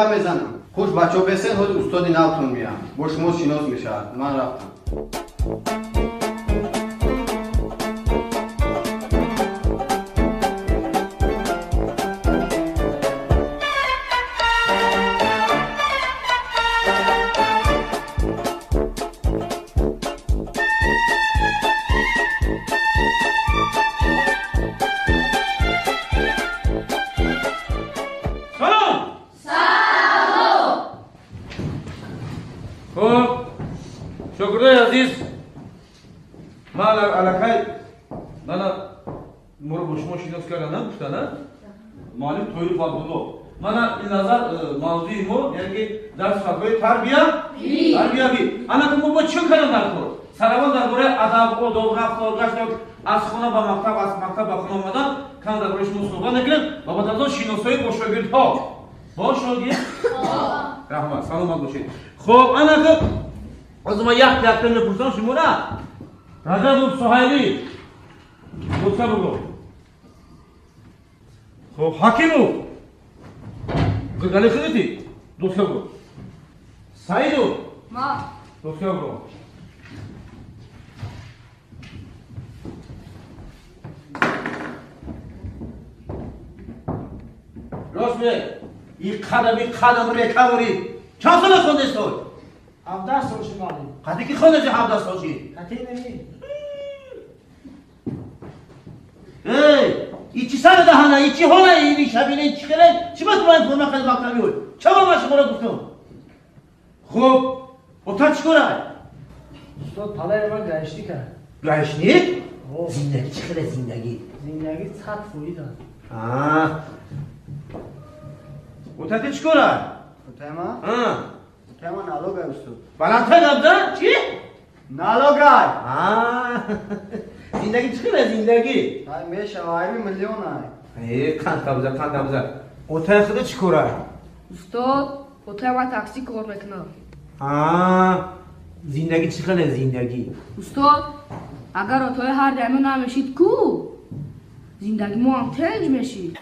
Мезанам. Хуш бачо бесен, ҳозир устоди навтон меям. Бо шумо шинос мешавад. Ман рафтам. Шогирдои азиз, ман аллакай мана моро бо шумо шинос карда нагуфта, на? Муаллим Тоиров Абдулло. Мана ин назар мавзӯи мо, яъне ки дарси фанҳои тарбиявӣ. Ана ки мо бо чӣ кардем дар кор? Сараввал дар бораи адаб, одоб, рафтор, гашт, аз хона ба мактаб, аз мактаб ба хона омадан, кам дар бораи шумо суҳбат мекунем ва баъд аз он шиносоӣ бо шогирдҳо. Бо шогирдҳо? Раҳмат, саломат бошед. Хоб, ана ки аз ма як якта мепурсам шумора. Раҷабов Суҳайлӣ, лутфа бугӯ. Хоб, Ҳакимов Гулгали худати, лутфа бугӯ. Саидов лутфа бугӯ. Рост ме, и қадам, и қадам рекавори. Чанд сола хондестой? 17 сол шуд, муаллим. Қади ки хондеси 17 сол шид? Қати неми. Эй, и чӣ сара даҳана, и чӣ ҳола, и шабина, чӣ хеле, чӣ ба ту ман форма хади мактаби ой? Чаро ман шуморо гуфтам? Хуб, ота чӣ кора? Устод, падари ман гаишник аст. Гаишник? Зиндагӣ чӣ хеле зиндагӣ? Зиндагӣ 100% аст. Ота ти чӣ кора? Отаи ман? Отаи ман налогай, устод. Баландтар гап зан, чӣ? Налогай. Зиндагӣ чӣ хеле зиндагӣ? Ай мешава, ай миллион ай. Э, қанд қабза, қанд қабза. Отаи худа чӣ кора? Устод, отаи ман такси кор мекунад. Зиндагӣ чӣ хеле зиндагӣ? Устод, агар отаи ҳар даме намешид ку, зиндагӣ мо ҳам тенҷ мешид.